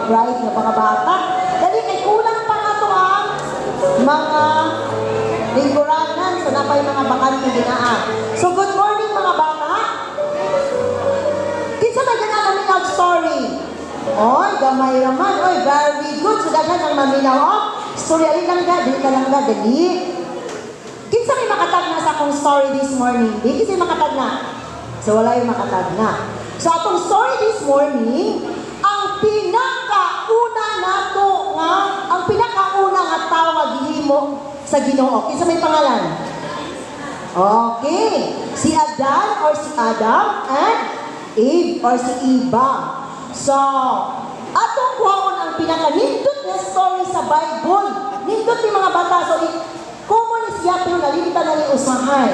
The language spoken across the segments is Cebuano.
Bright nga mga bata. Dali kay kulang pa nga to ang mga lingkuranan. So napay mga bakante dinaa. So good morning, mga bata. Kinsa may gana maminaw story? Oy, gamay raman. Oy, very good. So daghan ang maminaw. Oh, story alin lang ga, dili ka lang ga, dali. Kinsa may makatagna sa akong story this morning? Di kinsa may makatagna? So wala yung makatagna. So atong story this morning, ang pinakauna nato nga, ang pinakauna nga tawo nga gihimo sa Ginoo. Kinsa may pangalan? Okay. Si Adan or si Adam and Eve or si Eva. So, atong kuhaon ang pinakanindot nga story sa Bible. Nindot ni, mga bata. So, common ni siya pero nalimtan na ni usahay.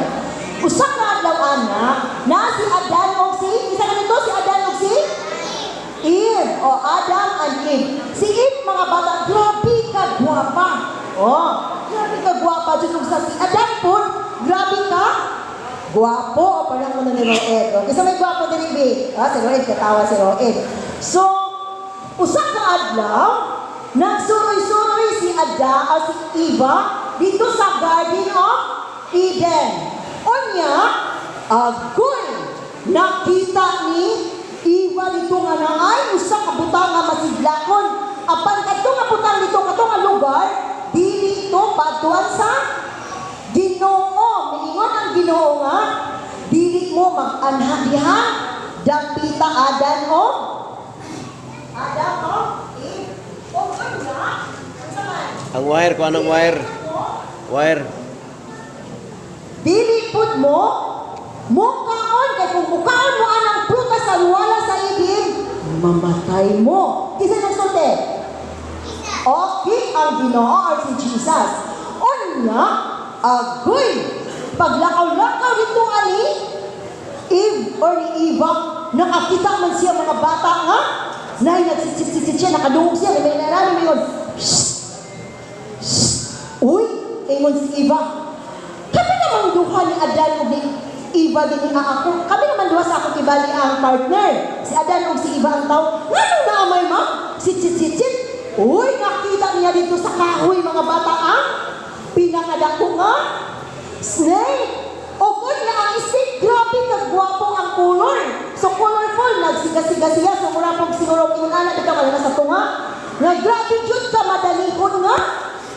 Usa ka adlaw ana, na si Adan og si, isa ka nito si Adan og si Eve o Adam and Eve. Si Eve, mga bata, grabe ka gwapa. Oh, grabe ka gwapa jud ug sa si Adan pud, grabe ka gwapo o parang mo na ni Roed. O, kinsa may gwapo diri bi? Ah, si Roed, katawa si Roed. So, usa ka adlaw, nagsuroy-suroy si Ada o si Eva dito sa Garden of Eden. Unya, agoy, nakita ni Eva dito nga naay usa ka butang nga masiglakon. Apan kadto nga butang dito, kadto nga lugar, dili to patuan sa Ginoo. Miingon ang Ginoo nga dili mo mag-anha diha dapita Adam o Eve. O unya, unsa man? Ang wire, kung anong wire. Wire. Dili pud mo mukaon kay kung mukaon mo anang prutas sa luwala sa Eden, mamatay mo. Kinsa nagsulti? Okay, ang Ginoo or si Jesus. Unya, agoy, paglakaw-lakaw dito ani Eve or ni Eva, nakakita man siya, mga bata, nga nay nagsitsit siya, nakadungog siya, may narami mayon. "Shh! Shh!" Uy, ingon si Eva, "Kami namang duha ni Adan ug ni Eva din ni ako. Kami naman duha sa ako kibali ang partner. Si Adan ug si Eva ang tao. Ngano na amay ma? Sit sit sit sit." Uy, nakita niya dito sa kahoy, mga bata, ang pinakadako nga snake. O unya ang snake, grabe kagwapo ang color. So colorful, nagsiga-siga siya. So mura pong siguro ingon ana bitaw kana sa tunga. Nga grabe jud ka madalihon nga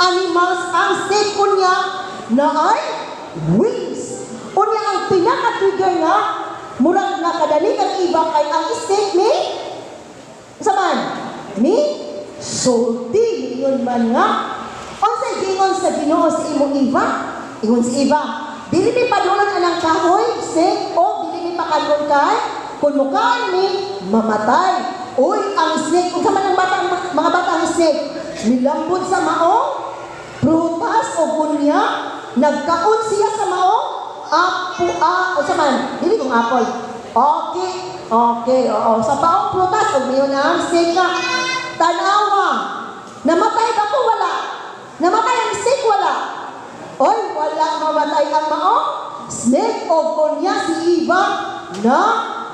animals ang snake, unya na ay wings. Unya ang pinaka-trigger nga murag nakadali ang iba kay ang snake ni sa man ni sulti yun man nga unsay gingon sa Ginoo sa imo, Eva? Ingon si Eva, "Dili mi padulon anang kahoy, snake, o dili mi pakanon kay kung mukaon mi, mamatay." Uy, ang snake, unsa man ang bata, mga bata, ang snake nilambot sa maong prutas o unya nagkaon siya sa maong apo, ah, unsa man dili kong apple. Okay, oo, sa maong prutas ug mayon ang snake nga, "Tanawa, namatay ba ko?" Wala. Namatay ang snake? Wala. Oy, wala mamatay ang maong snake o unya si Eva na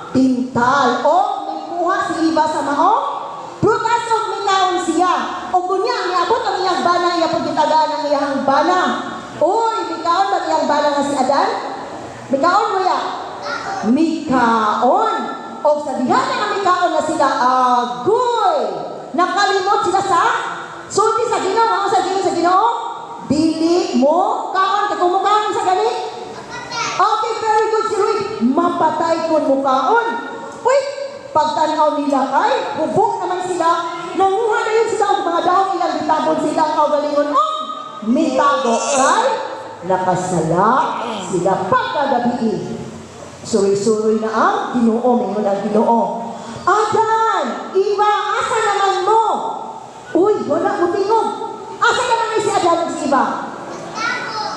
tintal o mikuha si Eva sa maong prutas og mikaon siya. O unya miabot ang iyang bana, iya pud gitagaan ang iyang bana. Uy, mikaon ba iyang bana nga si Adan? Mikaon mo ya? Mikaon. O sa diha na nga mikaon na sila, agoy, nakalimot sila sa sulti sa Ginoo. Ang sa Ginoo sa Ginoo, dili mo kaon kay kung mukaon sa gani. Okay, very good si Rui. Mapatay kung mukaon. Uy, pagtanaw nila kay, hubo naman sila. Nanguha na yun sila og mga dahon, ilang gitabon sila ang kaugalingon. Oh, mitago kay nakasala sila. Pagkagabi, suroy-suroy na ang Ginoo, mingon ang Ginoo, "Adan, Eva, asa naman mo?" Uy, wala mo tingog. Asa naman ni si Adan ug si Eva?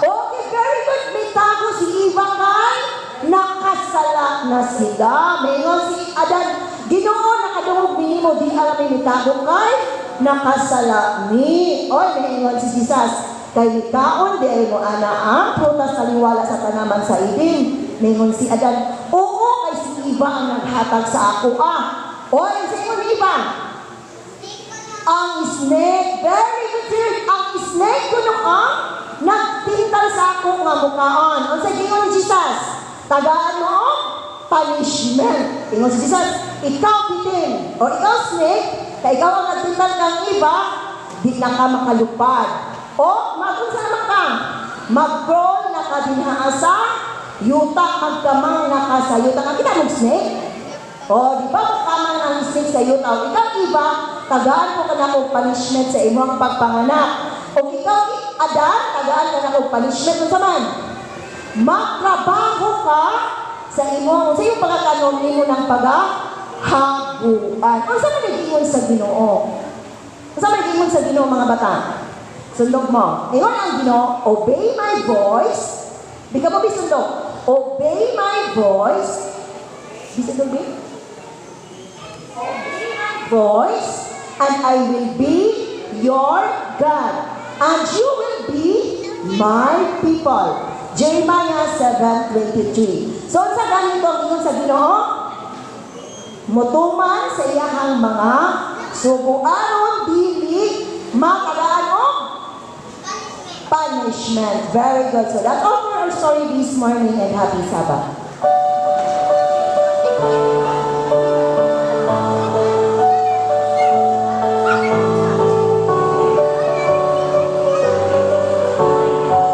Okay, very good. May tago si Eva kay nakasala na sila. Mingon si Adan, "Ginoo, nakadungog mi nimo, di alam mi mitago kay nakasala mi." Oy, mingon si Jesus, "Kay mikaon di ay mo ana ang prutas taliwala sa tanaman sa Eden." Mingon si Adan, "Oo, kay si Eva ang naghatag sa ako ah." Oy, sa ingon ni Eva? Ang snake. Very good, sir. Ang snake kuno ang nagtintal sa ako nga mukaon. Unsa giingon ni Jesus? Tagaan mo og punishment. Ingon si Jesus, "Ikaw bitin o ikaw snake, kay ikaw ang nagtintal kang Eva, di na ka makalupad. O magunsa naman ka? Mag-crawl na ka dinha sa yuta, magkamang na ka sa yuta." Ang kita mong snake? O, di ba magkamang ang snake sa yuta? O ikaw, Eva, tagaan ko ka na og punishment sa imong pagpanganak. O ikaw, Adan, tagaan ka na og punishment. Unsa man? Magtrabaho ka sa iyong pagkakanon nimo ng pagahaguan. Unsa man nag-ingon sa Ginoo? Unsa man nag-ingon sa Ginoo, mga bata? Sundog mo. Ingon ang Ginoo, "Obey my voice." Di ka mo bisundog. "Obey my voice." Bisundog, bi? "Obey my voice, and I will be your God, and you will be my people." Jeremiah 7:23. So, unsa ganito ang ingon sa Ginoo? Mutuman sa iyahang mga sugo aron dili makagaan og punishment. Very good. So that's all for our story this morning, and happy Sabbath.